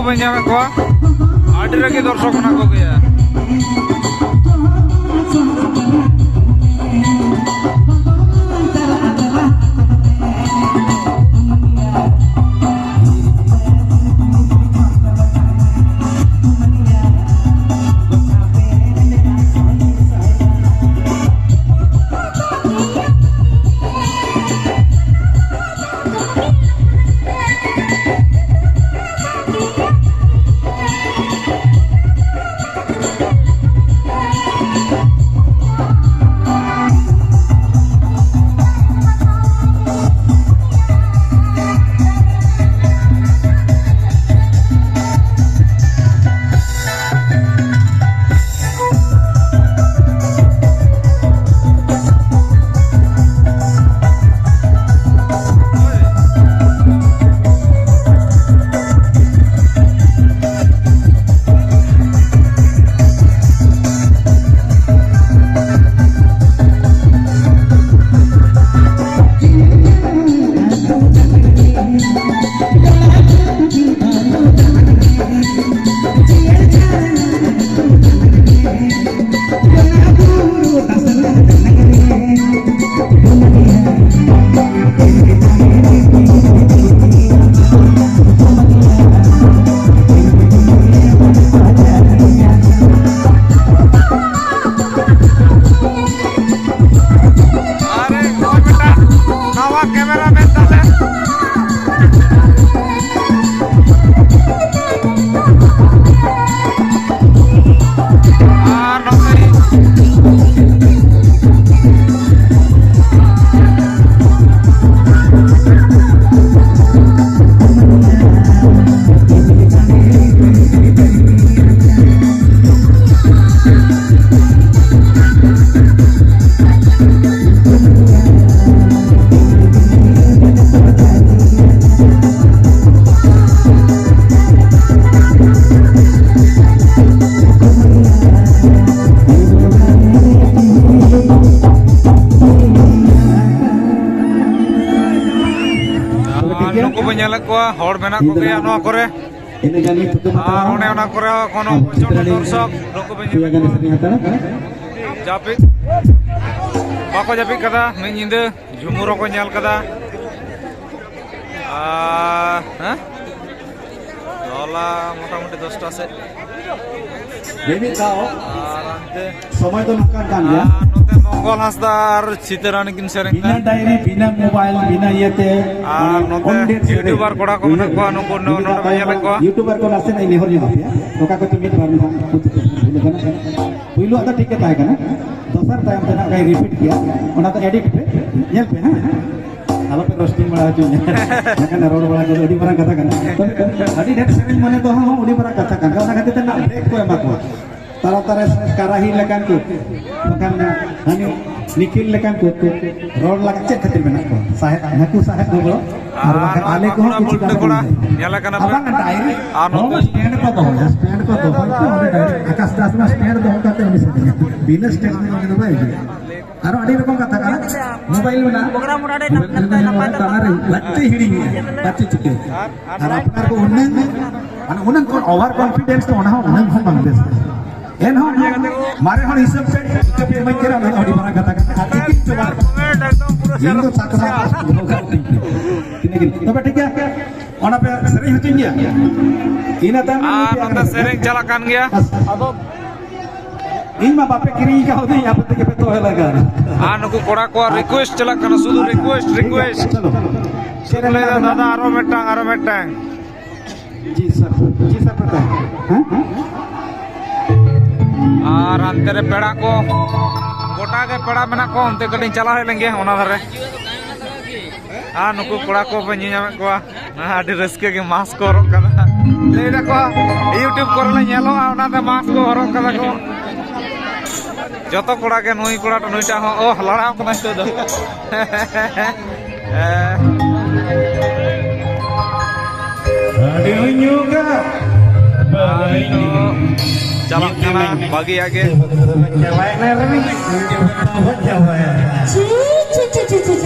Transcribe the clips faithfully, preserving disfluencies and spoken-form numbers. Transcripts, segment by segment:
ᱵᱚᱱ ᱧᱟᱢᱮᱫ ᱠᱚᱣᱟ, ᱟᱹᱰᱤ ᱨᱟᱹᱜᱤ ᱫᱚᱨᱥᱚᱠ ᱢᱮᱱᱟᱜ ᱠᱚᱜᱮᱭᱟ᱾ ᱟᱨᱮ ᱱᱚᱜᱼᱚᱭ ᱢᱤᱫᱴᱟᱝ ᱱᱟᱣᱟ ᱠᱮᱢᱮᱨᱟ ᱢᱮᱱ ᱛᱟᱞᱮ᱾ ᱟᱨ ᱱᱚᱛᱮ ᱟᱨ ᱱᱩᱠᱩ ᱵᱚᱱ ᱧᱮᱞᱮᱫ ᱠᱚᱣᱟ, ᱦᱚᱲ ᱢᱮᱱᱟᱜ ᱠᱚᱜᱮᱭᱟ ᱱᱚᱣᱟ ᱠᱚᱨᱮ᱾ ᱤᱱᱟᱹ ᱜᱟᱱ ᱜᱮ ᱛᱷᱩᱠᱟᱹᱢ ᱦᱟᱛᱟᱲᱟ᱾ ᱟᱨ ᱚᱱᱮ ᱚᱱᱟ ᱠᱚᱨᱮ ᱦᱚᱸ ᱠᱳᱱᱳ ᱟᱨ ᱚᱪᱚᱜ ᱪᱤᱛᱨᱟᱞᱤ ᱫᱚᱨᱥᱚᱠ ᱱᱩᱠᱩ ᱵᱤᱱ ᱯᱮᱭᱟ ᱜᱟᱱ ᱥᱮᱨᱮᱧ ᱦᱟᱛᱟᱲᱟ᱾ ᱡᱟᱹᱯᱤᱫ ᱵᱟᱠᱚ ᱡᱟᱹᱯᱤᱫ ᱠᱟᱫᱟ, ᱢᱤᱫ ᱧᱤᱫᱟᱹ ᱡᱷᱩᱢᱩᱨ ᱦᱚᱸᱠᱚ ᱧᱮᱞ ᱠᱟᱫᱟ᱾ ᱟᱨ, ᱦᱮᱸ? ᱦᱚᱞᱟ ᱢᱚᱴᱟᱢᱩᱴᱤ ᱫᱚᱥᱴᱟ ᱥᱮᱫ᱾ ᱢᱤᱢᱤᱫ ᱫᱷᱟᱣ ᱟᱨ ᱚᱱᱛᱮ ᱥᱚᱢᱚᱭ ᱫᱚ ᱱᱚᱝᱠᱟᱱ ᱠᱟᱱ ᱜᱮᱭᱟ᱾ ᱟᱨ ᱱᱚᱛᱮ ᱢᱚᱝᱜᱚᱞ ᱦᱟᱸᱥᱫᱟ ᱟᱨ ᱥᱤᱛᱟᱹ ᱨᱟᱱᱤ ᱠᱤᱱ ᱥᱮᱨᱮᱧ ᱵᱤᱱᱟᱹ ᱫᱟ᱾ ᱰᱟᱭᱨᱤ, ᱵᱤᱱᱟᱹ ᱢᱳᱵᱟᱭᱤᱞ, ᱵᱤᱱᱟᱹ ᱤᱭᱟᱹᱛᱮ, ᱟᱨ ᱢᱟᱱᱮ ᱱᱚᱛᱮ ᱚᱱ ᱰᱮᱴ ᱥᱮᱨᱮᱧ᱾ ᱤᱭᱩᱴᱩᱵᱟᱨ ᱠᱚᱲᱟ ᱠᱚ ᱢᱮᱱᱟᱜ ᱠᱚᱣᱟ, ᱱᱩᱠᱩ ᱱᱚ-, ᱱᱚᱰᱮ ᱵᱚᱱ ᱧᱮᱞᱮᱫ ᱠᱚᱣᱟ᱾ ᱤᱭᱩᱴᱩᱵᱟᱨ ᱠᱚ ᱱᱟᱥᱮᱱᱟᱜ ᱤᱧ ᱱᱮᱦᱚᱨ ᱧᱚᱜ ᱟᱯᱮᱭᱟ, ᱚᱠᱟ ᱠᱚᱪᱚ ᱢᱤᱫ ᱵᱟᱨ ᱢᱤᱫ ᱵᱷᱩᱞ ᱟᱠᱟᱱᱟ᱾ ᱯᱩᱭᱞᱩ ᱟᱜ ᱫᱚ ᱴᱷᱤᱠ ᱜᱮ ᱛᱟᱦᱮᱸ ᱠᱟᱱᱟ, ᱫᱚᱥᱟᱨ ᱛᱟᱭᱚᱢ ᱛᱮ ᱱᱟᱜ ᱠᱷᱟᱱ ᱨᱤᱯᱤᱴ ᱜᱮᱭᱟ, ᱚᱱᱟ ᱫᱚ ᱮᱰᱤᱴ ᱯᱮ, ᱧᱮᱞ ᱯᱮ ᱦᱮᱸ᱾ ᱟᱞᱚᱯᱮ ᱨᱳᱥᱴᱤᱝ ᱵᱟᱲᱟ ᱦᱚᱪᱚᱧᱟ᱾ ᱵᱟᱠᱷᱟᱱ ᱨᱚᱲ ᱵᱟᱲᱟ ᱠᱚᱫᱚ ᱟᱹᱰᱤ ᱢᱟᱨᱟᱝ ᱠᱟᱛᱷᱟ ᱠᱟᱱᱟ᱾ ᱛᱚᱵᱮ ᱟᱹᱰᱤ ᱰᱷᱮᱨ ᱥᱮᱨᱮᱧ ᱢᱟᱱᱮ ᱫᱚ ᱦᱚᱸ ᱟᱹᱰᱤ ᱢᱟᱨᱟᱝ ᱠᱟᱛᱷᱟ ᱠᱟᱱ ᱜᱮᱭᱟ, ᱚᱱᱟ ᱠᱷᱟᱹᱛᱤᱨ ᱛᱮ ᱱᱟᱜ ᱵᱨᱮᱠ ᱠᱚ ᱮᱢᱟ ᱠᱚᱣᱟ᱾ ᱛᱟᱞᱟ ᱛᱟᱞᱟ ᱨᱮ ᱠᱟᱨᱟᱦᱤ ᱞᱮᱠᱟᱱ ᱠᱚ, ᱵᱟᱠᱷᱟᱱ ᱦᱟᱹᱱᱤ ᱱᱤᱠᱷᱤᱞ ᱞᱮᱠᱟᱱ ᱠᱚ, ᱠᱚ ᱨᱚᱲ ᱞᱟᱜᱟ ᱪᱮᱫ ᱠᱷᱟᱹᱛᱤᱨ ᱢᱮᱱᱟᱜ ᱠᱚᱣᱟ? ᱥᱟᱦᱮᱵ, ᱱᱩᱠᱩ ᱥᱟᱦᱮᱵ ᱫᱚ ᱵᱚᱞᱚ, ᱟᱨ ᱟᱨ ᱵᱟᱠᱷᱟᱱ ᱱᱚᱣᱟ ᱟᱞᱮ ᱠᱚᱦᱚᱸ ᱠᱚᱲᱟ ᱠᱤᱪᱷᱩ ᱵᱩᱞᱴᱟᱹ ᱜᱟᱱ ᱠᱚᱲᱟ ᱞᱮ ᱧᱮᱞ ᱟᱠᱟᱱᱟ ᱟᱨ ᱯᱮ? ᱵᱟᱝ ᱰᱟᱭᱨᱤ ᱟᱨ ᱦᱚᱸ ᱱᱚᱛᱮ ᱥᱴᱮᱱᱰ ᱠᱚ ᱫᱚᱦᱚᱭᱟ, ᱥᱴᱮᱱᱰ ᱠᱚ ᱫᱚᱦᱚᱭ ᱠᱚ ᱚᱸᱰᱮ ᱰᱟᱭᱨᱤ ᱟᱠᱟᱥ ᱫᱟᱥ ᱢᱟ ᱥᱴᱮᱱᱰ ᱫᱚᱦᱚ ᱠᱟᱛᱮ ᱩᱱᱤ ᱥᱮᱨᱮᱧᱟ᱾ ᱵᱤᱱᱟᱹ ᱥᱴᱮᱱᱰ ᱫᱚ ᱩᱱᱤ ᱫᱚ ᱵᱟᱭ ᱦᱤᱡᱩᱜᱼᱟ᱾ ᱟᱨᱚ ᱟᱹᱰᱤ ᱨᱚᱠᱚᱢ ᱠᱟᱛᱷᱟ ᱠᱟᱱᱟ᱾ ᱢᱳᱵᱟᱭᱤᱞ ᱢᱮᱱᱟᱜᱼᱟ᱾ ᱯᱨᱳᱜᱨᱟᱢ ᱚᱲᱟᱜ ᱨᱮ ᱢᱳᱵᱟᱭᱤᱞ ᱱᱟᱯᱟᱭ ᱨᱮ ᱱᱟᱯᱟᱭ ᱢᱮᱱᱟᱜᱼᱟ, ᱛᱮ ᱛᱟᱞᱟ ᱨᱮ ᱵᱟᱹᱲᱛᱤ ᱦᱤᱲᱤᱧ ᱜᱮᱭᱟ, ᱵᱟᱹᱲᱛᱤ ᱪᱤᱠᱟᱹ᱾ ᱟᱨ ᱟᱯᱱᱟᱨ ᱠᱚ ᱩᱱᱟᱹᱝ, ᱢᱟᱱᱮ ᱩᱱᱟᱹᱝ ᱠᱷᱚᱱ ᱳᱵᱷᱟᱨ ᱠᱚᱱᱯᱷᱤᱰᱮᱱᱥ ᱫᱚ ᱚᱱᱟ ᱦᱚᱸ ᱩᱱᱟᱹᱝ ᱦᱚᱸ ᱵᱟᱝ ᱵᱮᱥ᱾ ᱮᱱᱦᱚᱸ ᱢᱟᱨᱮ ᱦᱚᱲ ᱦᱤᱥᱟᱹᱵ ᱛᱮ ᱪᱤᱠᱟᱹ ᱯᱮ ᱤᱢᱟᱹᱧ ᱠᱟᱱᱟ, ᱚᱱᱟ ᱫᱚ ᱟᱹᱰᱤ ᱢᱟᱨᱟᱝ ᱠᱟᱛᱷᱟ ᱠᱟᱱᱟ᱾ ᱟᱨ ᱴᱤᱠᱤᱴ ᱪᱚ ᱵᱟᱝ᱾ ᱤᱧ ᱫᱚ ᱥᱟᱛ ᱢᱟᱥ ᱫᱚᱦᱚ ᱠᱟᱜ ᱛᱤᱧ ᱯᱮ᱾ ᱛᱤᱱᱟᱹᱜ ᱜᱮ᱾ ᱛᱚᱵᱮ ᱴᱷᱤᱠ ᱜᱮᱭᱟ, ᱚᱱᱟ ᱯᱮ ᱥᱮᱨᱮᱧ ᱦᱚᱪᱚᱧ ᱜᱮᱭᱟ᱾ ᱤᱱᱟᱹ ᱛᱟᱭᱚᱢ ᱟᱨ ᱱᱚᱛᱮ ᱥᱮᱨᱮᱧ ᱪᱟᱞᱟᱜ ᱠᱟᱱ ᱜᱮᱭᱟ᱾ ᱟᱫᱚ ᱤᱧ ᱢᱟ ᱵᱟᱯᱮ ᱠᱤᱨᱤᱧ ᱠᱟᱣᱫᱤᱧ, ᱟᱯᱮ ᱛᱮᱜᱮ ᱯᱮ ᱫᱚᱦᱚ ᱞᱟᱜᱟᱣ᱾ ᱟᱨ ᱱᱩᱠᱩ ᱠᱚᱲᱟ ᱠᱚᱣᱟᱜ ᱨᱤᱠᱩᱭᱮᱥᱴ ᱪᱟᱞᱟᱜ ᱠᱟᱱᱟ, ᱥᱩᱫᱷᱩ ᱨᱤᱠᱩᱭᱮᱥᱴ, ᱴᱷᱤᱠ ᱜᱮᱭᱟ, ᱨᱤᱠᱩᱭᱮᱥᱴ᱾ ᱪᱚᱞᱚ᱾ ᱪᱮᱫ ᱞᱟᱹᱭ ᱫᱟ ᱫᱟᱫᱟ, ᱟᱨᱚ ᱢᱤᱫᱴᱟᱝ, ᱟᱨᱚ ᱢᱤᱫᱴᱟᱝ᱾ ᱡᱤ ᱥᱟᱨ, ᱡᱤ ᱥᱟᱨ, ᱯᱟᱛᱟ᱾ ᱦᱮᱸ? ᱟᱨ ᱦᱟᱱᱛᱮ ᱨᱮ ᱯᱮᱲᱟ ᱠᱚ, ᱜᱚᱴᱟ ᱜᱮ ᱯᱮᱲᱟ ᱢᱮᱱᱟᱜ ᱠᱚᱣᱟ, ᱚᱱᱛᱮ ᱠᱟᱹᱴᱤᱡ ᱪᱟᱞᱟᱣ ᱦᱮᱡ ᱞᱮᱱ ᱜᱮ ᱚᱱᱟ ᱫᱷᱟᱨᱮ᱾ ᱟᱨ ᱱᱩᱠᱩ ᱠᱚᱲᱟ ᱠᱚ ᱯᱮ ᱧᱮᱞ ᱧᱟᱢᱮᱫ ᱠᱚᱣᱟ, ᱟᱹᱰᱤ ᱨᱟᱹᱥᱠᱟᱹ ᱜᱮ ᱢᱟᱥᱠ ᱠᱚ ᱦᱚᱨᱚᱜ ᱠᱟᱫᱟ᱾ ᱞᱟᱹᱭ ᱫᱟᱠᱚ YouTube ᱠᱚᱨᱮ ᱞᱮ ᱧᱮᱞᱚᱜᱼᱟ, ᱚᱱᱟᱛᱮ ᱢᱟᱥᱠ ᱠᱚ ᱦᱚᱨᱚᱜ ᱠᱟᱫᱟ ᱠᱚ᱾ ᱡᱚᱛᱚ ᱠᱚᱲᱟ ᱜᱮ, ᱱᱩᱭ ᱠᱚᱲᱟ ᱴᱟᱜ, ᱱᱩᱭᱴᱟᱜ ᱦᱚᱸ, ᱳᱦ, ᱞᱟᱲᱟᱣ ᱠᱟᱱᱟ ᱱᱤᱛᱚᱜ ᱫᱚ᱾ ᱦᱮᱸ᱾ ᱟᱹᱰᱤ ᱦᱩᱭ ᱧᱩ ᱠᱟᱜ᱾ ᱟᱨ ᱱᱤᱛᱚᱜ ᱪᱟᱞᱟᱜ ᱠᱟᱱᱟ ᱵᱷᱟᱹᱜᱤᱭᱟᱜ ᱜᱮ᱾ ᱪᱟᱵᱟᱭᱮᱱᱟ ᱨᱮ᱾ ᱪᱟᱵᱟᱭᱮᱱᱟ᱾ ᱪᱤ, ᱪᱤ,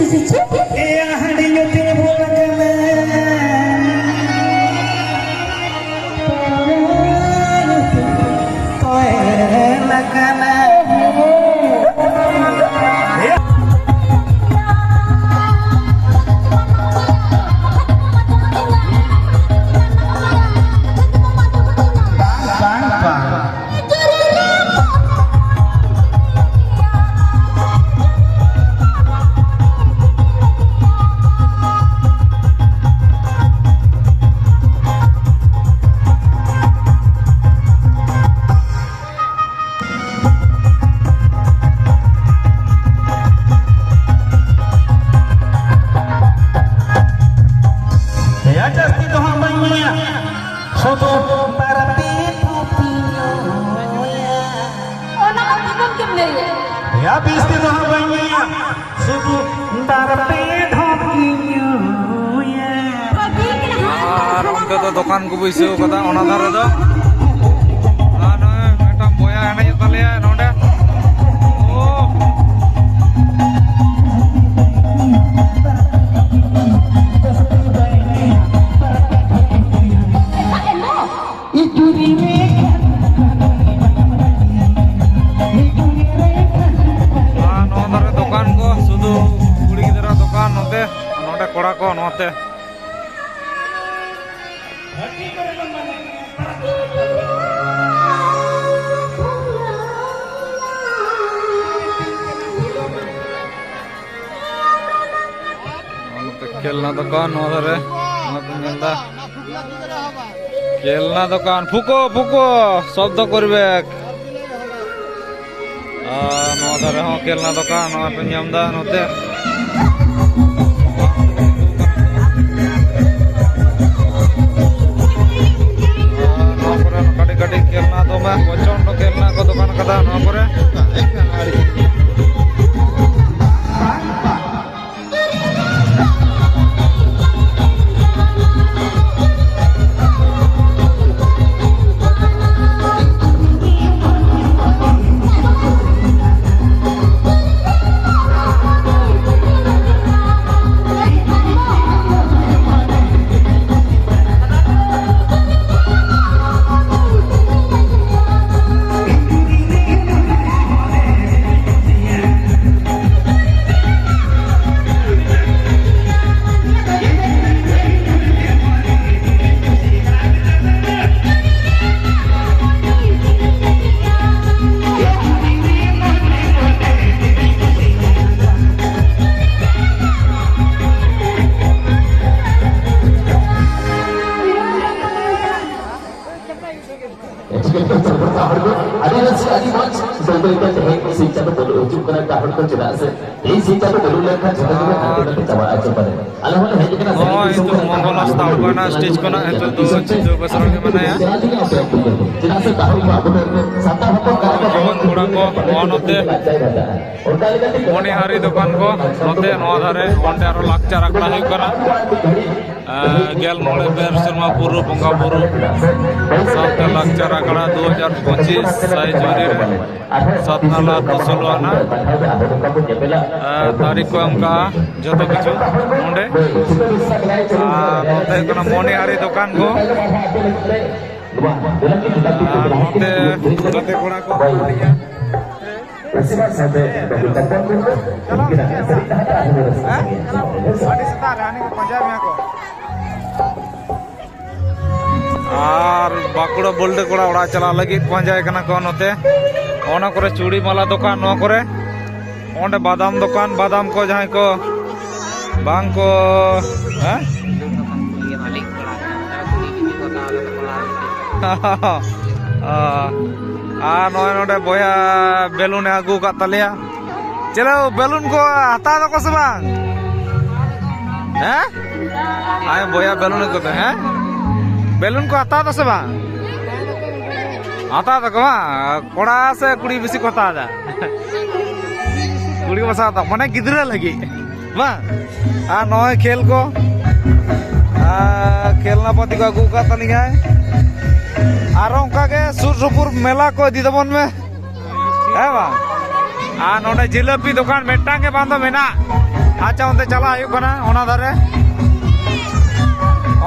ᱪᱤ᱾ ᱮᱭᱟ ᱦᱟᱺᱰᱤ ᱧᱩ ᱛᱮ ᱵᱚᱞ ᱠᱟᱱᱟ᱾ ᱦᱮᱸ, ᱡᱟᱹᱥᱛᱤ ᱫᱚ ᱦᱟᱸᱜ ᱵᱟᱹᱧ ᱧᱩᱭᱟ, ᱥᱩᱫᱷᱩ ᱵᱟᱨ ᱯᱮ ᱫᱷᱟᱯ ᱧᱩᱭᱟ᱾ ᱚᱱᱟ ᱦᱚᱸ ᱫᱤᱱᱟᱹᱢ ᱜᱮᱢ ᱞᱟᱹᱭᱟ᱾ ᱦᱮᱸ, ᱵᱤᱥ ᱫᱤᱱ ᱫᱚ ᱦᱟᱸᱜ ᱵᱟᱹᱧ ᱧᱩᱭᱟ, ᱥᱩᱫᱷᱩ ᱵᱟᱨ ᱯᱮ ᱫᱷᱟᱯ ᱜᱤᱧ ᱧᱩᱭᱟ᱾ ᱟᱨ ᱚᱱᱛᱮ ᱫᱚ ᱫᱚᱠᱟᱱ ᱠᱚ ᱵᱟᱹᱭᱥᱟᱹᱣ ᱠᱟᱫᱟ ᱚᱱᱟ ᱫᱷᱟᱨᱮ ᱫᱚ᱾ ᱟᱨ ᱱᱚᱜᱼᱚᱭ ᱢᱤᱫᱴᱟᱝ ᱵᱚᱭᱦᱟ ᱮᱱᱮᱡ ᱮᱫ ᱛᱟᱞᱮᱭᱟ ᱱᱚᱰᱮ᱾ ᱳ᱾ ᱟᱨ ᱱᱚᱣᱟ ᱫᱷᱟᱨᱮ ᱫᱚᱠᱟᱱ ᱠᱚ, ᱥᱩᱫᱷᱩ ᱠᱩᱲᱤ ᱜᱤᱫᱽᱨᱟᱹ ᱫᱚᱠᱟᱱ ᱱᱚᱛᱮ, ᱱᱚᱰᱮ ᱠᱚᱲᱟ ᱠᱚ ᱱᱚᱛᱮ᱾ ᱱᱚᱛᱮ ᱠᱷᱮᱞᱱᱟ ᱫᱚᱠᱟᱱ, ᱱᱚᱣᱟ ᱫᱷᱟᱨᱮ, ᱱᱚᱣᱟ ᱯᱮ ᱧᱮᱞ ᱮᱫᱟ᱾ ᱠᱷᱮᱞᱱᱟ ᱫᱚᱠᱟᱱ, ᱯᱷᱩᱠᱳ, ᱯᱷᱩᱠᱳ, ᱥᱚᱵᱫᱚ ᱠᱚᱨᱵᱮᱠ᱾ ᱟᱨ ᱱᱚᱣᱟ ᱫᱷᱟᱨᱮ ᱦᱚᱸ ᱠᱷᱮᱞᱱᱟ ᱫᱚᱠᱟᱱ, ᱱᱚᱣᱟ ᱯᱮ ᱧᱟᱢ ᱮᱫᱟ ᱱᱚᱛᱮ᱾ ᱟᱨ ᱱᱚᱣᱟ ᱠᱚᱨᱮ ᱠᱟᱹᱴᱤᱡ ᱠᱟᱹᱴᱤᱡ ᱠᱷᱮᱞᱱᱟ ᱫᱚᱢᱮ ᱯᱨᱚᱪᱚᱱᱰ ᱠᱷᱮᱞᱱᱟ ᱠᱚ ᱫᱚᱠᱟᱱ ᱠᱟᱫᱟ ᱱᱚᱣᱟ ᱠᱚᱨᱮ᱾ ᱟᱹᱰᱤ ᱨᱟᱹᱥᱠᱟᱹ, ᱟᱹᱰᱤ ᱢᱚᱡᱽ᱾ ᱵᱟᱹᱭ ᱵᱟᱹᱭ ᱛᱮ ᱛᱮᱦᱮᱧ ᱥᱤᱧ ᱪᱟᱸᱫᱚ ᱵᱚᱞᱚ ᱦᱤᱡᱩᱜ ᱠᱟᱱᱟ, ᱮᱴᱟᱜ ᱦᱚᱲ ᱠᱚ ᱪᱮᱫᱟᱜ ᱥᱮ ᱛᱮᱦᱮᱧ ᱥᱤᱧ ᱪᱟᱸᱫᱚ ᱵᱚᱞᱚ ᱞᱮᱱᱠᱷᱟᱱ ᱡᱷᱚᱛᱚ ᱜᱮᱵᱚᱱ ᱦᱟᱱᱛᱮ ᱱᱟᱛᱮ ᱪᱟᱵᱟᱜᱼᱟ, ᱪᱮ ᱵᱟᱝ? ᱟᱞᱮ ᱦᱚᱸᱞᱮ ᱦᱮᱡ ᱟᱠᱟᱱᱟ ᱥᱟᱺᱜᱤᱧ ᱱᱚᱜᱼᱚᱭ ᱫᱤᱥᱚᱢ ᱱᱤᱛᱚᱜ ᱠᱷᱚᱱ᱾ ᱢᱚᱝᱜᱚᱞ ᱦᱟᱸᱥᱫᱟ ᱩᱰᱩᱠ ᱮᱱᱟ ᱥᱴᱮᱡ ᱠᱷᱚᱱᱟᱜ, ᱱᱤᱛᱚᱜ ᱫᱚ ᱥᱤᱫᱷᱟᱹ ᱵᱮᱥᱨᱟ ᱜᱮ ᱢᱮᱱᱟᱭᱟ᱾ ᱪᱮᱫᱟᱜ ᱥᱮ ᱛᱟᱦᱮᱸ ᱠᱚᱜᱼᱟ ᱟᱵᱚ ᱫᱚ ᱥᱟᱱᱛᱟᱲ ᱦᱚᱯᱚᱱ ᱠᱟᱱᱟ ᱵᱚᱱ᱾ ᱡᱩᱣᱟᱹᱱ ᱠᱚᱲᱟ ᱠᱚ ᱱᱚᱜᱼᱚ ᱱᱚᱛᱮ ᱚᱱᱠᱟ ᱞᱮᱠᱟᱛᱮ ᱢᱚᱱᱤᱦᱟᱨᱤ ᱫᱚᱠᱟᱱ ᱠᱚ ᱱᱚᱛᱮ ᱱᱚᱣᱟ ᱫᱷᱟᱨᱮ, ᱚᱸᱰᱮ ᱟᱨᱚ ᱞᱟᱠᱪᱟᱨ ᱟᱠᱷᱲᱟ ᱦᱩᱭᱩᱜ ᱠᱟᱱᱟ᱾ ᱮᱸ, ᱜᱮᱞ ᱢᱚᱬᱮ ᱵᱮᱨ ᱥᱮᱨᱢᱟ ᱯᱩᱨᱟᱹ ᱵᱚᱸᱜᱟ ᱵᱩᱨᱩ ᱥᱟᱶᱛᱮ ᱞᱟᱠᱪᱟᱨ ᱟᱠᱷᱲᱟ ᱫᱩ ᱦᱟᱡᱟᱨ ᱯᱚᱸᱪᱤᱥ ᱥᱟᱭ ᱡᱩᱨᱤ ᱨᱮ ᱥᱟᱛᱱᱟᱞᱟ ᱟᱹᱛᱩ ᱥᱳᱞᱳ ᱟᱱᱟ, ᱮᱸ, ᱛᱟᱹᱨᱤᱠᱷ ᱠᱚ ᱮᱢ ᱠᱟᱜᱼᱟ ᱡᱚᱛᱚ ᱠᱤᱪᱷᱩ ᱱᱚᱰᱮ᱾ ᱟᱨ ᱱᱚᱛᱮ ᱦᱩᱭᱩᱜ ᱠᱟᱱᱟ ᱢᱚᱱᱤᱦᱟᱨᱤ ᱫᱚᱠᱟᱱ ᱠᱚ᱾ ᱟᱨ ᱱᱚᱛᱮ ᱜᱟᱛᱮ ᱠᱚᱲᱟ ᱠᱚ ᱢᱮᱱᱟᱜ ᱞᱤᱧᱟ᱾ ᱦᱮᱸ? ᱟᱹᱰᱤ ᱥᱮᱛᱟᱜ ᱨᱮ ᱦᱟᱹᱱᱤ ᱠᱚ ᱯᱟᱸᱡᱟᱭ ᱢᱮᱭᱟ ᱠᱚ᱾ ᱟᱨ ᱵᱟᱸᱠᱩᱲᱟ ᱵᱚᱞᱴᱮ ᱠᱚᱲᱟ ᱚᱲᱟᱜ ᱪᱟᱞᱟᱜ ᱞᱟᱹᱜᱤᱫ ᱯᱟᱸᱡᱟᱭ ᱠᱟᱱᱟ ᱠᱚ ᱱᱚᱛᱮ᱾ ᱚᱱᱟ ᱠᱚᱨᱮ ᱪᱩᱲᱤ ᱢᱟᱞᱟ ᱫᱚᱠᱟᱱ, ᱱᱚᱣᱟ ᱠᱚᱨᱮ ᱚᱸᱰᱮ ᱵᱟᱫᱟᱢ ᱫᱚᱠᱟᱱ, ᱵᱟᱫᱟᱢ ᱠᱚ ᱡᱟᱦᱟᱸᱭ ᱠᱚ ᱵᱟᱝ ᱠᱚ, ᱦᱮᱸ? ᱟᱨ ᱱᱚᱜᱼᱚᱭ ᱱᱚᱰᱮ ᱵᱚᱭᱦᱟ ᱵᱮᱞᱩᱱ ᱮ ᱟᱹᱜᱩ ᱟᱠᱟᱫ ᱛᱟᱞᱮᱭᱟ᱾ ᱪᱮᱞᱮ ᱵᱮᱞᱩᱱ ᱠᱚ ᱦᱟᱛᱟᱣ ᱫᱟᱠᱚ ᱥᱮ ᱵᱟᱝ? ᱦᱮᱸ? ᱟᱭ ᱵᱚᱭᱦᱟ ᱵᱮᱞᱩᱱ ᱠᱚ ᱦᱮᱸ? ᱵᱮᱞᱩᱱ ᱠᱚ ᱦᱟᱛᱟᱣ ᱫᱟ ᱥᱮ ᱵᱟᱝ? ᱦᱟᱛᱟᱣ ᱫᱟᱠᱚ ᱵᱟᱝ? ᱠᱚᱲᱟ ᱥᱮ ᱠᱩᱲᱤ ᱵᱮᱥᱤ ᱠᱚ ᱦᱟᱛᱟᱣ ᱫᱟ? ᱠᱩᱲᱤ ᱠᱚ ᱵᱮᱥᱤ ᱦᱟᱛᱟᱣ, ᱢᱟᱱᱮ ᱜᱤᱫᱽᱨᱟᱹ ᱞᱟᱹᱜᱤᱫ ᱵᱟᱝ? ᱟᱨ ᱱᱚᱜᱼᱚᱭ ᱠᱷᱮᱞ ᱠᱚ, ᱟᱨ ᱠᱷᱮᱞᱱᱟ ᱯᱟᱹᱛᱤ ᱠᱚ ᱟᱹᱜᱩ ᱟᱠᱟᱫ ᱛᱟᱹᱞᱤᱧᱟᱭ᱾ ᱟᱨᱚ ᱚᱱᱠᱟ ᱜᱮ ᱥᱩᱨ ᱥᱩᱯᱩᱨ ᱢᱮᱞᱟ ᱠᱚ ᱤᱫᱤ ᱛᱟᱵᱚᱱ ᱢᱮ, ᱦᱮᱸ ᱵᱟᱝ? ᱟᱨ ᱱᱚᱰᱮ ᱡᱤᱞᱟᱹᱯᱤ ᱫᱚᱠᱟᱱ ᱢᱤᱫᱴᱟᱝ ᱜᱮ ᱵᱟᱝ ᱫᱚ ᱢᱮᱱᱟᱜ᱾ ᱟᱪᱪᱷᱟ, ᱚᱱᱛᱮ ᱪᱟᱞᱟᱜ ᱦᱩᱭᱩᱜ ᱠᱟᱱᱟ ᱚᱱᱟ ᱫᱷᱟᱨᱮ᱾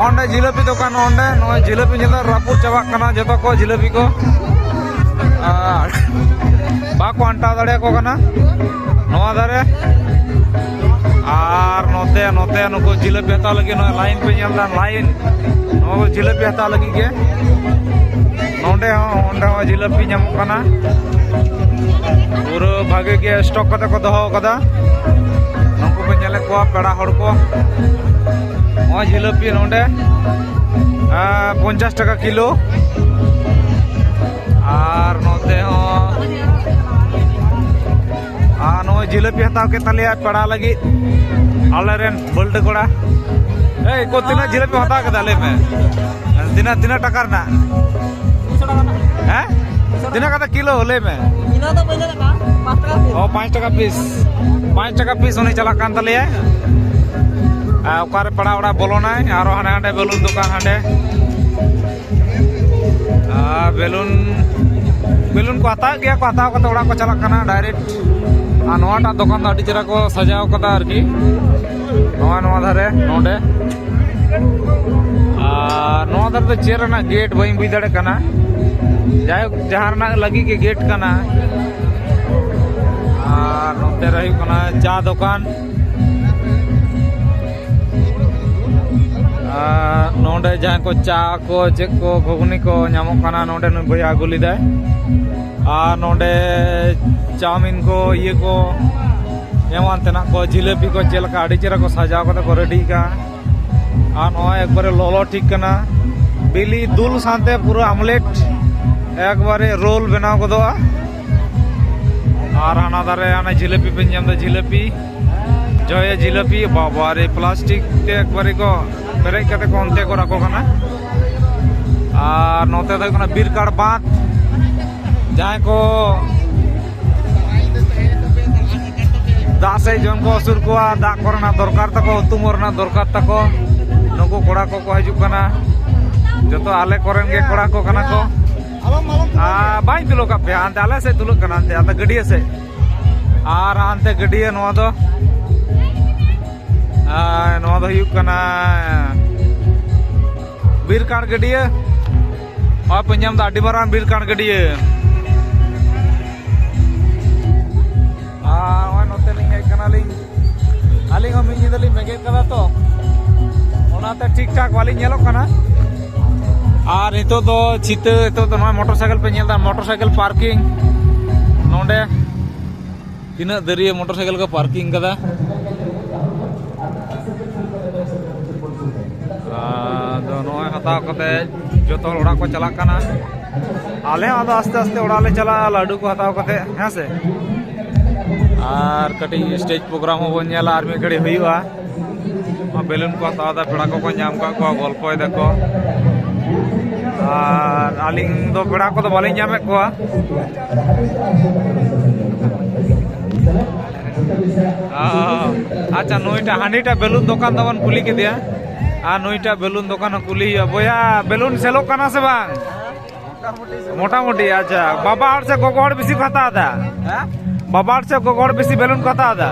ᱚᱸᱰᱮ ᱡᱤᱞᱟᱹᱯᱤ ᱫᱚᱠᱟᱱ, ᱚᱸᱰᱮ ᱱᱚᱜᱼᱚᱭ ᱡᱤᱞᱟᱹᱯᱤ ᱧᱮᱞ ᱨᱟᱹᱯᱩᱫ ᱪᱟᱵᱟᱜ ᱠᱟᱱᱟ ᱡᱚᱛᱚ ᱠᱚ ᱡᱤᱞᱟᱹᱯᱤ ᱠᱚ᱾ ᱟᱨ ᱵᱟᱠᱚ ᱟᱱᱴᱟᱣ ᱫᱟᱲᱮᱭᱟᱠᱚ ᱠᱟᱱᱟ ᱱᱚᱣᱟ ᱫᱷᱟᱨᱮ᱾ ᱟᱨ ᱱᱚᱛᱮ, ᱱᱚᱛᱮ ᱱᱩᱠᱩ ᱡᱤᱞᱟᱹᱯᱤ ᱦᱟᱛᱟᱣ ᱞᱟᱹᱜᱤᱫ ᱱᱚᱣᱟ ᱞᱟᱭᱤᱱ ᱯᱮ ᱧᱮᱞ ᱮᱫᱟ, ᱞᱟᱭᱤᱱ᱾ ᱱᱚᱣᱟ ᱠᱚ ᱡᱤᱞᱟᱹᱯᱤ ᱦᱟᱛᱟᱣ ᱞᱟᱹᱜᱤᱫ ᱜᱮ᱾ ᱱᱚᱸᱰᱮ ᱦᱚᱸ, ᱚᱸᱰᱮ ᱦᱚᱸ ᱡᱤᱞᱟᱹᱯᱤ ᱧᱟᱢᱚᱜ ᱠᱟᱱᱟ᱾ ᱯᱩᱨᱟᱹ ᱵᱷᱟᱜᱮ ᱜᱮ ᱥᱴᱚᱠ ᱠᱟᱛᱮ ᱠᱚ ᱫᱚᱦᱚ ᱠᱟᱫᱟ᱾ ᱱᱩᱠᱩ ᱯᱮ ᱧᱮᱞᱮᱫ ᱠᱚᱣᱟ ᱯᱮᱲᱟ ᱦᱚᱲ ᱠᱚ᱾ ᱱᱚᱜᱼᱚᱭ ᱡᱤᱞᱟᱹᱯᱤ ᱱᱚᱸᱰᱮ, ᱟᱸ, ᱯᱚᱧᱪᱟᱥ ᱴᱟᱠᱟ ᱠᱤᱞᱳ᱾ ᱟᱨ ᱱᱚᱛᱮ ᱦᱚᱸ, ᱟᱨ ᱱᱚᱜᱼᱚᱭ ᱡᱤᱞᱟᱹᱯᱤ ᱦᱟᱛᱟᱣ ᱠᱮᱫ ᱛᱟᱞᱮᱭᱟ ᱯᱮᱲᱟ ᱞᱟᱹᱜᱤᱫ ᱟᱞᱮᱨᱮᱱ ᱵᱟᱹᱞᱴᱟᱹ ᱠᱚᱲᱟ᱾ ᱮᱭ, ᱠᱚ ᱛᱤᱱᱟᱹᱜ ᱡᱤᱞᱟᱹᱯᱤ ᱦᱟᱛᱟᱣ ᱠᱮᱫᱟ ᱞᱟᱹᱭ ᱢᱮ? ᱛᱤᱱᱟᱹᱜ, ᱛᱤᱱᱟᱹᱜ ᱴᱟᱠᱟ ᱨᱮᱱᱟᱜ? ᱦᱮᱸ? ᱛᱤᱱᱟᱹᱜ ᱠᱟᱛᱮ ᱠᱤᱞᱳ ᱞᱟᱹᱭ ᱢᱮ? ᱠᱤᱞᱳ ᱫᱚ ᱵᱟᱹᱧ ᱞᱟᱹᱭ ᱫᱟᱲᱮᱭᱟᱜ ᱠᱟᱱᱟ, ᱯᱟᱸᱪ ᱴᱟᱠᱟ ᱯᱤᱥ᱾ ᱚ, ᱯᱟᱸᱪ ᱴᱟᱠᱟ ᱯᱤᱥ᱾ ᱯᱟᱸᱪ ᱴᱟᱠᱟ ᱯᱤᱥ ᱩᱱᱤ ᱪᱟᱞᱟᱜ ᱠᱟᱱ ᱛᱟᱞᱮᱭᱟᱭ᱾ ᱟᱨ ᱚᱠᱟᱨᱮ ᱯᱮᱲᱟ ᱚᱲᱟᱜ ᱵᱚᱞᱚᱱᱟᱭ, ᱟᱨᱚ ᱦᱟᱸᱰᱮ ᱦᱟᱸᱰᱮ ᱵᱮᱞᱩᱱ ᱫᱚᱠᱟᱱ ᱦᱟᱸᱰᱮ᱾ ᱟᱨ ᱵᱮᱞᱩᱱ, ᱵᱮᱞᱩᱱ ᱠᱚ ᱦᱟᱛᱟᱣᱮᱫ ᱜᱮᱭᱟ ᱠᱚ, ᱦᱟᱛᱟᱣ ᱠᱟᱛᱮ ᱚᱲᱟᱜ ᱠᱚ ᱪᱟᱞᱟᱜ ᱠᱟᱱᱟ ᱰᱟᱭᱨᱮᱠᱴ᱾ ᱟᱨ ᱱᱚᱣᱟᱴᱟᱜ ᱫᱚᱠᱟᱱ ᱫᱚ ᱟᱹᱰᱤ ᱪᱮᱦᱨᱟ ᱠᱚ ᱥᱟᱡᱟᱣ ᱠᱟᱫᱟ ᱟᱨᱠᱤ, ᱱᱚᱣᱟ, ᱱᱚᱣᱟ ᱫᱷᱟᱨᱮ ᱱᱚᱰᱮ᱾ ᱟᱨ ᱱᱚᱣᱟ ᱫᱷᱟᱨᱮ ᱫᱚ ᱪᱮᱫ ᱨᱮᱱᱟᱜ ᱜᱮᱴ ᱵᱟᱹᱧ ᱵᱩᱡᱽ ᱫᱟᱲᱮᱭᱟᱜ ᱠᱟᱱᱟ, ᱡᱟᱭᱦᱳᱠ ᱡᱟᱦᱟᱸ ᱨᱮᱱᱟᱜ ᱞᱟᱹᱜᱤᱫ ᱜᱮ ᱜᱮᱴ ᱠᱟᱱᱟ᱾ ᱟᱨ ᱱᱚᱛᱮ ᱨᱮ ᱦᱩᱭᱩᱜ ᱠᱟᱱᱟ ᱪᱟ ᱫᱚᱠᱟᱱ᱾ ᱟᱨ ᱱᱚᱰᱮ ᱡᱟᱦᱟᱸ ᱠᱚ ᱪᱟ ᱠᱚ, ᱪᱮᱫ ᱠᱚ, ᱜᱷᱩᱜᱽᱱᱤ ᱠᱚ ᱧᱟᱢᱚᱜ ᱠᱟᱱᱟ, ᱱᱚᱰᱮ ᱱᱩᱭ ᱵᱚᱭᱦᱟ ᱟᱹᱜᱩ ᱞᱮᱫᱟᱭ᱾ ᱟᱨ ᱱᱚᱰᱮ ᱪᱟᱣᱢᱤᱱ ᱠᱚ, ᱤᱭᱟᱹ ᱠᱚ, ᱮᱢᱟᱱ ᱛᱮᱱᱟᱜ ᱠᱚ, ᱡᱷᱤᱞᱟᱹᱯᱤ ᱠᱚ, ᱪᱮᱫ ᱞᱮᱠᱟ ᱟᱹᱰᱤ ᱪᱮᱦᱨᱟ ᱠᱚ ᱥᱟᱡᱟᱣ ᱠᱟᱛᱮ ᱠᱚ ᱨᱮᱰᱤ ᱠᱟᱜᱼᱟ᱾ ᱟᱨ ᱱᱚᱜᱼᱚᱭ ᱮᱠᱵᱟᱨᱮ ᱞᱚᱞᱚ ᱴᱷᱤᱠ ᱠᱟᱱᱟ, ᱵᱤᱞᱤ ᱫᱩᱞ ᱥᱟᱶᱛᱮ ᱯᱩᱨᱟᱹ ᱟᱢᱞᱮᱴ ᱮᱠᱵᱟᱨᱮ ᱨᱳᱞ ᱵᱮᱱᱟᱣ ᱜᱚᱫᱚᱜᱼᱟ᱾ ᱟᱨ ᱦᱟᱱᱟ ᱫᱷᱟᱨᱮ ᱦᱟᱱᱮ ᱡᱷᱤᱞᱟᱹᱯᱤ ᱵᱮᱱ ᱧᱟᱢ ᱮᱫᱟ, ᱡᱷᱤᱞᱟᱹᱯᱤ, ᱡᱚᱭᱮ ᱡᱷᱤᱞᱟᱹᱯᱤ, ᱵᱟᱵᱟ ᱨᱮ, ᱯᱞᱟᱥᱴᱤᱠ ᱛᱮ ᱮᱠᱵᱟᱨᱮ ᱠᱚ ᱯᱮᱨᱮᱡ ᱠᱟᱛᱮ ᱠᱚ ᱚᱱᱛᱮ ᱠᱚ ᱨᱟᱠᱚ ᱠᱟᱱᱟ᱾ ᱟᱨ ᱱᱚᱛᱮ ᱫᱚ ᱦᱩᱭᱩᱜ ᱠᱟᱱᱟ ᱵᱤᱨ ᱠᱟᱲ ᱵᱟᱸᱫᱷ, ᱡᱟᱦᱟᱸᱭ ᱠᱚ ᱫᱟᱜ ᱥᱮᱫ ᱡᱚᱱ ᱠᱚ ᱟᱹᱥᱩᱞ ᱠᱚᱣᱟ, ᱫᱟᱜ ᱠᱚᱨᱮᱱᱟᱜ ᱫᱚᱨᱠᱟᱨ ᱛᱟᱠᱚ, ᱦᱩᱛᱩᱢ ᱨᱮᱱᱟᱜ ᱫᱚᱨᱠᱟᱨ ᱛᱟᱠᱚ, ᱱᱩᱠᱩ ᱠᱚᱲᱟ ᱠᱚᱠᱚ ᱦᱤᱡᱩᱜ ᱠᱟᱱᱟ᱾ ᱡᱚᱛᱚ ᱟᱞᱮ ᱠᱚᱨᱮᱱ ᱜᱮ ᱠᱚᱲᱟ ᱠᱚ ᱠᱟᱱᱟ ᱠᱚ᱾ ᱟᱨ ᱵᱟᱹᱧ ᱛᱩᱞᱟᱹᱣ ᱠᱟᱜ ᱯᱮᱭᱟ, ᱦᱟᱱᱛᱮ ᱟᱞᱮ ᱥᱮᱫ ᱛᱩᱞᱟᱹᱜ ᱠᱟᱱᱟ, ᱦᱟᱱᱛᱮ ᱟᱫᱚ ᱜᱟᱹᱰᱭᱟᱹ ᱥᱮᱫ᱾ ᱟᱨ ᱦᱟᱱᱛᱮ ᱜᱟᱹᱰᱭᱟᱹ, ᱱᱚᱣᱟ ᱫᱚ, ᱟᱨ ᱱᱚᱣᱟ ᱫᱚ ᱦᱩᱭᱩᱜ ᱠᱟᱱᱟ ᱵᱤᱨ ᱠᱟᱬ ᱜᱟᱹᱰᱭᱟᱹ᱾ ᱱᱚᱜᱼᱚᱭ ᱯᱮ ᱧᱟᱢ ᱮᱫᱟ ᱟᱹᱰᱤ ᱢᱟᱨᱟᱝ ᱵᱤᱨ ᱠᱟᱬ ᱜᱟᱹᱰᱭᱟᱹ᱾ ᱟᱨ ᱱᱚᱜᱼᱚᱭ ᱱᱚᱛᱮ ᱞᱤᱧ ᱦᱮᱡ ᱠᱟᱱᱟᱞᱤᱧ, ᱟᱹᱞᱤᱧ ᱦᱚᱸ ᱢᱤᱫ ᱧᱤᱫᱟᱹ ᱞᱤᱧ ᱵᱮᱸᱜᱮᱫ ᱠᱟᱫᱟ ᱛᱚ, ᱚᱱᱟᱛᱮ ᱴᱷᱤᱠ ᱴᱷᱟᱠ ᱵᱟᱹᱞᱤᱧ ᱧᱮᱞᱚᱜ ᱠᱟᱱᱟ᱾ ᱟᱨ ᱱᱤᱛᱚᱜ ᱫᱚ ᱪᱷᱤᱛᱟᱹ, ᱱᱤᱛᱚᱜ ᱫᱚ ᱱᱚᱜᱼᱚᱭ ᱢᱚᱴᱚᱨ ᱥᱟᱭᱠᱮᱞ ᱯᱮ ᱧᱮᱞ ᱮᱫᱟ, ᱢᱚᱴᱚᱨ ᱥᱟᱭᱠᱮᱞ ᱯᱟᱨᱠᱤᱝ ᱱᱚᱰᱮ᱾ ᱛᱤᱱᱟᱹᱜ ᱫᱟᱹᱨᱭᱟᱹ ᱢᱚᱴᱚᱨ ᱥᱟᱭᱠᱮᱞ ᱠᱚ ᱯᱟᱨᱠᱤᱝ ᱠᱟᱫᱟ᱾ ᱟᱫᱚ ᱱᱚᱜᱼᱚᱭ ᱦᱟᱛᱟᱣ ᱠᱟᱛᱮ ᱡᱚᱛᱚ ᱦᱚᱲ ᱚᱲᱟᱜ ᱠᱚ ᱪᱟᱞᱟᱜ ᱠᱟᱱᱟ᱾ ᱟᱞᱮ ᱦᱚᱸ ᱟᱫᱚ ᱟᱥᱛᱮ ᱟᱥᱛᱮ ᱚᱲᱟᱜ ᱞᱮ ᱪᱟᱞᱟᱜᱼᱟ, ᱞᱟᱹᱰᱩ ᱠᱚ ᱦᱟᱛᱟᱣ ᱠᱟᱛᱮ, ᱦᱮᱸ ᱥᱮ᱾ ᱟᱨ ᱠᱟᱹᱴᱤᱡ stage program ᱦᱚᱸᱵᱚᱱ ᱧᱮᱞᱟ, ᱟᱨ ᱢᱤᱫ ᱜᱷᱟᱹᱲᱤᱡ ᱦᱩᱭᱩᱜᱼᱟ᱾ ᱵᱮᱞᱩᱱ ᱠᱚ ᱦᱟᱛᱟᱣ ᱮᱫᱟ, ᱯᱮᱲᱟ ᱠᱚᱠᱚ ᱧᱟᱢ ᱠᱟᱜ ᱠᱚᱣᱟ, ᱜᱚᱞᱯᱚᱭ ᱫᱟᱠᱚ᱾ ᱟᱨ ᱟᱹᱞᱤᱧ ᱫᱚ ᱯᱮᱲᱟ ᱠᱚᱫᱚ ᱵᱟᱹᱞᱤᱧ ᱧᱟᱢᱮᱫ ᱠᱚᱣᱟ᱾ ᱚ, ᱟᱪᱪᱷᱟ, ᱱᱩᱭᱴᱟᱜ ᱦᱟᱺᱰᱤᱴᱟᱜ ᱵᱮᱞᱩᱱ ᱫᱚᱠᱟᱱ ᱫᱚᱵᱚᱱ ᱠᱩᱞᱤ ᱠᱮᱫᱮᱭᱟ, ᱟᱨ ᱱᱩᱭᱴᱟᱜ ᱵᱮᱞᱩᱱ ᱫᱚᱠᱟᱱ ᱦᱚᱸ ᱠᱩᱞᱤ ᱦᱩᱭᱩᱜᱼᱟ᱾ ᱵᱚᱭᱦᱟ, ᱵᱮᱞᱩᱱ ᱥᱮᱞᱚᱜ ᱠᱟᱱᱟ ᱥᱮ ᱵᱟᱝ? ᱢᱚᱴᱟᱢᱩᱴᱤ, ᱟᱪᱪᱷᱟ᱾ ᱵᱟᱵᱟ ᱦᱚᱲ ᱥᱮ ᱜᱚᱜᱚ ᱦᱚᱲ ᱵᱮᱥᱤ ᱠᱚ ᱦᱟᱛᱟᱣ ᱮᱫᱟ? ᱦᱮᱸ? ᱵᱟᱵᱟ ᱦᱚᱲ ᱥᱮ ᱜᱚᱜᱚ ᱦᱚᱲ ᱵᱮᱥᱤ ᱵᱮᱞᱩᱱ ᱠᱚ ᱦᱟᱛᱟᱣ ᱮᱫᱟ?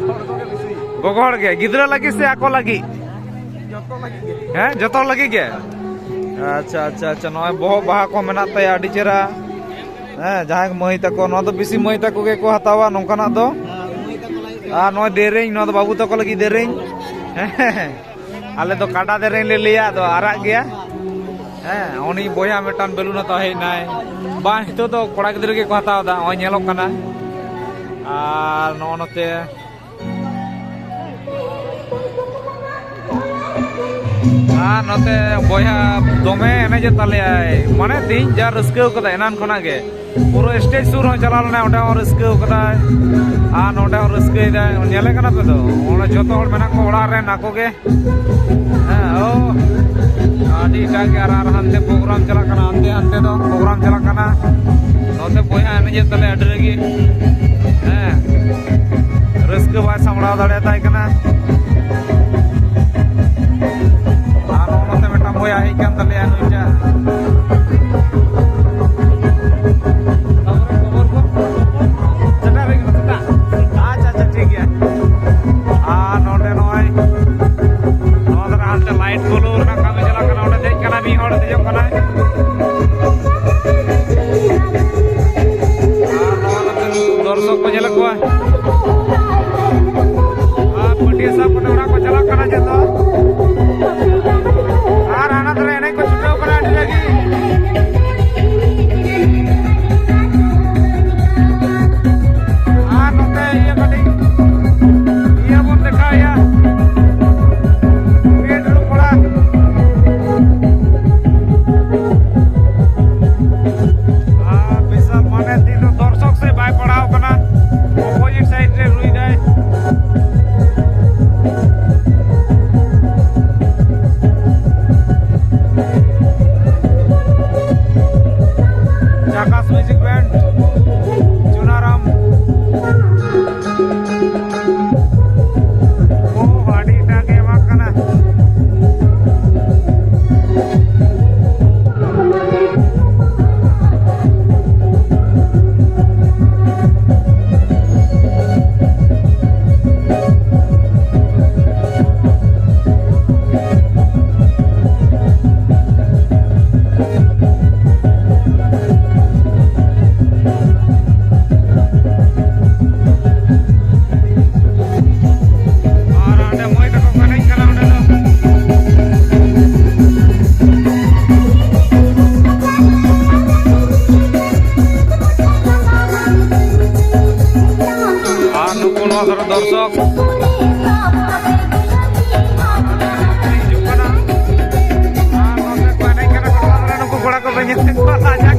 ᱜᱚᱜᱚ ᱦᱚᱲ ᱜᱮ ᱵᱮᱥᱤ᱾ ᱜᱚᱜᱚ ᱦᱚᱲ ᱜᱮ, ᱜᱤᱫᱽᱨᱟᱹ ᱞᱟᱹᱜᱤᱫ ᱥᱮ ᱟᱠᱚ ᱞᱟᱹᱜᱤᱫ? ᱡᱚᱛᱚ ᱞᱟᱹᱜᱤᱫ ᱜᱮ᱾ ᱦᱮᱸ, ᱡᱚᱛᱚ ᱦᱚᱲ ᱞᱟᱹᱜᱤᱫ ᱜᱮ? ᱟᱪᱪᱷᱟ, ᱟᱪᱪᱷᱟ, ᱟᱪᱪᱷᱟ᱾ ᱱᱚᱜᱼᱚᱭ ᱵᱚᱦᱚᱜ ᱵᱟᱦᱟ ᱠᱚ ᱢᱮᱱᱟᱜ ᱛᱟᱭᱟ, ᱟᱹᱰᱤ ᱪᱮᱦᱨᱟ᱾ ᱦᱮᱸ, ᱡᱟᱦᱟᱸᱭ ᱢᱟᱹᱭ ᱛᱟᱠᱚ, ᱱᱚᱣᱟ ᱫᱚ ᱵᱮᱥᱤ ᱢᱟᱹᱭ ᱛᱟᱠᱚ ᱜᱮᱠᱚ ᱦᱟᱛᱟᱣᱟ ᱱᱚᱝᱠᱟᱱᱟᱜ ᱫᱚ᱾ ᱦᱮᱸ, ᱢᱟᱹᱭ ᱛᱟᱠᱚ ᱞᱟᱹᱜᱤᱫ ᱜᱮ᱾ ᱟᱨ ᱱᱚᱜᱼᱚᱭ ᱫᱮᱨᱮᱧ, ᱱᱚᱣᱟ ᱫᱚ ᱵᱟᱹᱵᱩ ᱛᱟᱠᱚ ᱞᱟᱹᱜᱤᱫ ᱫᱮᱨᱮᱧ᱾ ᱦᱮᱸ᱾ ᱟᱞᱮ ᱫᱚ ᱠᱟᱰᱟ ᱫᱮᱨᱮᱧ ᱞᱮ ᱞᱟᱹᱭᱟ, ᱟᱫᱚ ᱟᱨᱟᱜ ᱜᱮᱭᱟ᱾ ᱦᱮᱸ, ᱩᱱᱤ ᱵᱚᱭᱦᱟ ᱢᱤᱫᱴᱟᱝ ᱵᱮᱞᱩᱱ ᱦᱟᱛᱟᱣ ᱦᱮᱡ ᱮᱱᱟᱭ᱾ ᱵᱟᱝ, ᱱᱤᱛᱚᱜ ᱫᱚ ᱠᱚᱲᱟ ᱜᱤᱫᱽᱨᱟᱹ ᱜᱮᱠᱚ ᱦᱟᱛᱟᱣ ᱮᱫᱟ, ᱱᱚᱜᱼᱚᱭ ᱧᱮᱞᱚᱜ ᱠᱟᱱᱟ᱾ ᱟᱨ ᱱᱚᱜᱼᱚ ᱱᱚᱛᱮ, ᱟᱨ ᱱᱚᱛᱮ ᱵᱚᱭᱦᱟ ᱫᱚᱢᱮ ᱮᱱᱮᱡᱮᱫ ᱛᱟᱞᱮᱭᱟᱭ, ᱢᱟᱱᱮ ᱛᱮᱦᱤᱧ ᱡᱟ ᱨᱟᱹᱥᱠᱟᱹ ᱠᱟᱫᱟ ᱮᱱᱟᱱ ᱠᱷᱚᱱᱟᱜ ᱜᱮ᱾ ᱯᱩᱨᱟᱹ stage ᱥᱩᱨ ᱦᱚᱸ ᱪᱟᱞᱟᱣ ᱞᱮᱱᱟᱭ, ᱚᱸᱰᱮ ᱦᱚᱸ ᱨᱟᱹᱥᱠᱟᱹ ᱠᱟᱫᱟᱭ᱾ ᱟᱨ ᱱᱚᱸᱰᱮ ᱦᱚᱸ ᱨᱟᱹᱥᱠᱟᱹᱭᱮᱫᱟᱭ, ᱧᱮᱞᱮ ᱠᱟᱱᱟ ᱯᱮ ᱛᱚ, ᱚᱸᱰᱮ ᱡᱚᱛᱚ ᱦᱚᱲ ᱢᱮᱱᱟᱜ ᱠᱚᱣᱟ ᱚᱲᱟᱜ ᱨᱮᱱ ᱟᱠᱚ ᱜᱮ᱾ ᱦᱮᱸ, ᱚ, ᱟᱹᱰᱤ ᱮᱴᱟᱜ ᱜᱮ᱾ ᱟᱨ, ᱟᱨ ᱦᱟᱱᱛᱮ program ᱪᱟᱞᱟᱜ ᱠᱟᱱᱟ, ᱦᱟᱱᱛᱮ, ᱦᱟᱱᱛᱮ ᱫᱚ program ᱪᱟᱞᱟᱜ ᱠᱟᱱᱟ᱾ ᱱᱚᱛᱮ ᱵᱚᱭᱦᱟ ᱮᱱᱮᱡᱮᱫ ᱛᱟᱞᱮ ᱟᱹᱰᱤ ᱨᱟᱹᱜᱤ᱾ ᱦᱮᱸ, ᱨᱟᱹᱥᱠᱟᱹ ᱵᱟᱭ ᱥᱟᱢᱵᱲᱟᱣ ᱫᱟᱲᱮᱭᱟᱛᱟᱭ ᱠᱟᱱᱟ᱾ ᱟᱨ ᱱᱚᱜᱼᱚ ᱱᱚᱛᱮ ᱢᱤᱫᱴᱟᱝ ᱵᱚᱭᱦᱟ ᱦᱮᱡ ᱠᱟᱱ ᱛᱟᱞᱮᱭᱟ, ᱱᱩᱭᱴᱟᱜ᱾ ᱛᱟᱯᱚᱨᱮ ᱠᱷᱚᱵᱚᱨ ᱠᱚ? ᱥᱮᱛᱟᱜ ᱨᱮ ᱠᱟᱱᱟ, ᱥᱮᱛᱟᱜ᱾ ᱟᱪᱪᱷᱟ, ᱟᱪᱪᱷᱟ, ᱴᱷᱤᱠ ᱜᱮᱭᱟ᱾ ᱟᱨ ᱱᱚᱰᱮ ᱱᱚᱜᱼᱚᱭ ᱱᱚᱣᱟ ᱫᱷᱟᱨᱮ ᱦᱟᱱᱛᱮ light ᱵᱚᱞᱚ ᱨᱮᱱᱟᱜ ᱠᱟᱹᱢᱤ ᱪᱟᱞᱟᱜ ᱠᱟᱱᱟ, ᱚᱸᱰᱮ ᱫᱮᱡ ᱠᱟᱱᱟᱭ, ᱢᱤᱫ ᱦᱚᱲ ᱫᱮᱡᱚᱜ ᱠᱟᱱᱟᱭ᱾ ᱟᱨ ᱱᱚᱣᱟ ᱱᱚᱛᱮ ᱫᱚᱨᱥᱚᱠ ᱠᱚ ᱧᱮᱞᱮᱫ ᱠᱚᱣᱟ᱾ ᱟᱨ ᱯᱟᱹᱴᱤᱭᱟᱹ ᱥᱟᱵ ᱠᱟᱛᱮ ᱚᱲᱟᱜ ᱠᱚ ᱪᱟᱞᱟᱜ ᱠᱟᱱᱟ ᱡᱚᱛᱚ᱾ ᱟᱨ ᱦᱟᱱᱟ ᱫᱷᱟᱨᱮ ᱮᱱᱮᱡ ᱠᱚ ᱪᱷᱩᱴᱟᱹᱣ ᱠᱟᱱᱟ ᱟᱹᱰᱤ ᱨᱟᱹᱜᱤ᱾ ᱟᱨ ᱱᱚᱛᱮ ᱤᱭᱟᱹ ᱠᱟᱹᱴᱤᱡ, ᱤᱭᱟᱹ ᱵᱚᱱ ᱫᱮᱠᱷᱟᱣᱮᱭᱟ᱾ ᱯᱮ ᱰᱷᱟᱹᱲᱩ ᱠᱚᱲᱟ᱾ ᱟᱨ ᱚᱸᱰᱮ ᱢᱟᱹᱭ ᱛᱟᱠᱚ ᱠᱚ ᱮᱱᱮᱡ ᱠᱟᱱᱟ ᱚᱸᱰᱮ ᱫᱚ᱾ ᱟᱨ ᱱᱩᱠᱩ ᱱᱚᱣᱟ ᱫᱷᱟᱨᱮ ᱫᱚᱨᱥᱚᱠ ᱦᱤᱡᱩᱜ ᱠᱟᱱᱟ᱾ ᱟᱨ ᱱᱚᱛᱮ ᱠᱚ ᱮᱱᱮᱡ ᱠᱟᱱᱟ ᱠᱚ, ᱱᱚᱣᱟ ᱫᱷᱟᱨᱮ ᱱᱩᱠᱩ ᱠᱚᱲᱟ ᱠᱚ ᱵᱮᱸᱜᱮᱫ ᱠᱚ ᱞᱟᱡᱟ᱾